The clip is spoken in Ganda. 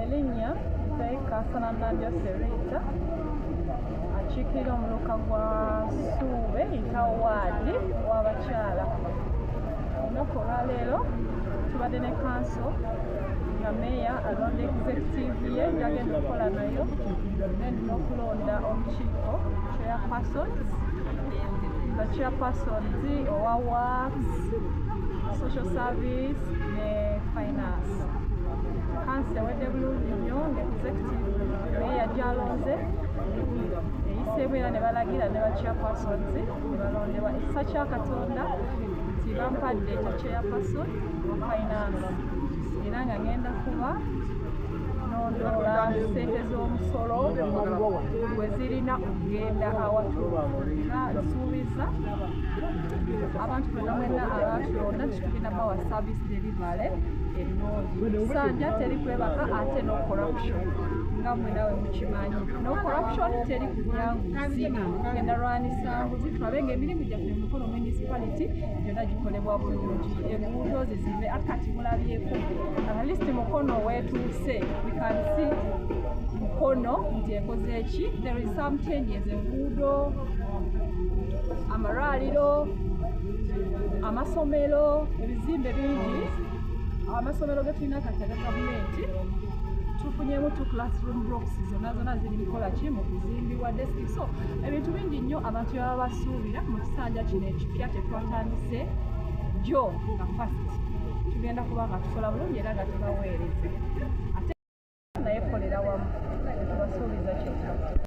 Erinnya nze Kansala Nambyose Rita, akiikirira omuluka gwa Ssuube, Ntawo Waadi w'abakyala. Olunaku olwaleero tubadde ne council nga meeya alonda executive ye gyagenda okukola nayo, then n'okulonda olukiiko, chairpersons, the chairpersons owa works, social service ne finance. Council ewedde bulungi nnyo nga executive meeya gyalonze eyiseemu, era ne balagira ne ba chairpersons ne balondebwa. Ekisa kya Katonda nti bampadde ekya chairperson wa finance, era nga ngenda kuba nondoola ssente z'omusolo bwe zirina okugenda awatuufu, era nsuubiza abantu bonna mwenna abatulonda nti tugenda bawa service delivery ennungi. Sanja teri kwebaka, ate no corruption, nga mwe nawe mukimanyi, no corruption, teri kulya nguzi. Tugenda lwanisa nguzi, tulabe nga emirimu gyaffe mu Mukono Municipality gyonna gikolebwa bulungi, enguudo zizimbe. Ate kati mulabyeko at least Mukono wetuuse, we can see Mukono nti ekoze ki. There is some changes: enguudo, amalwaliro, amasomero, ebizimbe bingi. Amasomero ge tulina kati aga gavumenti, tufunyemu two classroom blocks, zonna zonna ziri mukola ki, mu kuzimbibwa, desk. So ebintu bingi nnyo abantu bye baba basuubira mu kisanja kino ekipya kyetwatandise jjo nga first. Tugenda kuba nga tukola bulungi era nga tubaweereze, ate naye kolera wamu, tubasuubiza kyekyo.